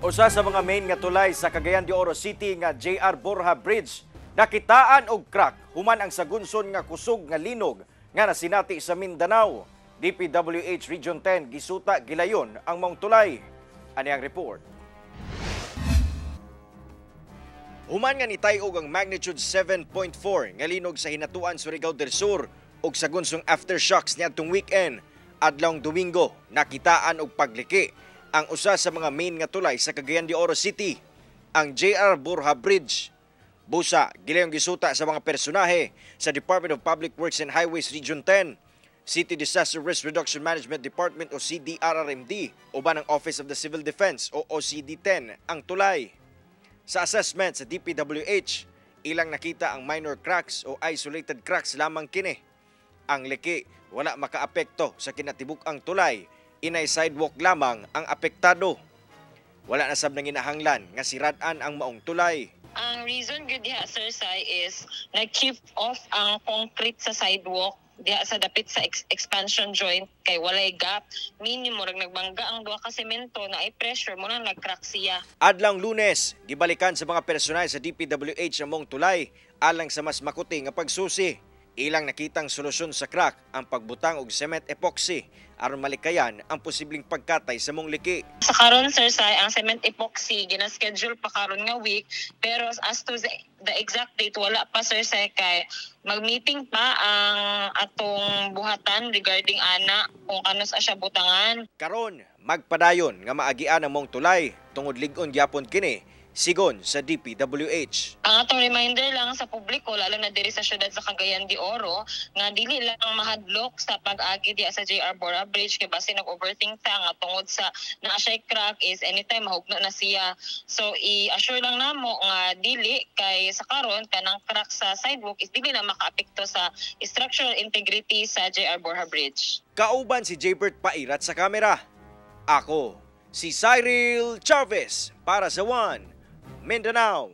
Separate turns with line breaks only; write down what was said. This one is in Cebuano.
Usa sa mga main nga tulay sa Cagayan de Oro City nga JR Borja Bridge nakitaan og crack human ang sagunson nga kusog nga linog nga nasinati sa Mindanao. DPWH Region 10 gisuta gilayon ang maong tulay. Ani ang report. Human nga nitay-og ang magnitude 7.4 nga linog sa Hinatuan, Surigao del Sur ug sagunsong aftershocks niadtong weekend, adlawng Domingo nakitaan og pagliki ang usa sa mga main nga tulay sa Cagayan de Oro City, ang JR Borja Bridge. Busa, gilayong gisuta sa mga personahe sa Department of Public Works and Highways Region 10, City Disaster Risk Reduction Management Department o CDRRMD, uban ang Office of the Civil Defense o OCD-10 ang tulay. Sa assessment sa DPWH, ilang nakita ang minor cracks o isolated cracks lamang kini. Ang liki wala makaapekto sa kinatibuk-ang tulay, inay sidewalk lamang ang apektado. Wala na sab nanginahanglan nga sirad-an ang maong tulay.
Ang reason gyud diha, Sir Sai, is nag-chip off ang concrete sa sidewalk diha sa dapit sa expansion joint kay walay gap. Meaning murag nagbangga ang duha ka semento na ay pressure mo nang nag-crack siya.
Adlawng Lunes, gibalikan sa mga personal sa DPWH ang maong tulay alang sa mas makuti nga pagsusi. Ilang nakitang solusyon sa crack ang pagbutang og cement epoxy aron malikayan ang posibleng pagkatay sa mong liki.
Sa karon, Sir Sai, ang cement epoxy gina-schedule pa karon nga week, pero as to the exact date wala pa, Sir Sai, kay mag-meeting pa ang atong buhatan regarding ana kung kanus siya butangan.
Karon, magpadayon nga maagian ang mong tulay tungod lig-on gyapon kini sigon sa DPWH.
Ang atong reminder lang sa publiko, lalo na diri sa syudad sa Cagayan de Oro, nga dili lang mahadlok sa pag-agi diha sa JR Borja Bridge kay basi nag-overthink ta nga tungod sa naa siya crack is anytime mahugno na siya. So i-assure lang namo nga dili, kay sa karon kanang crack sa sidewalk is dili na makaapekto sa structural integrity sa JR Borja Bridge.
Kauban si Jaybert Pairat sa kamera. Ako, si Cyril Chavez para sa One Mindanao.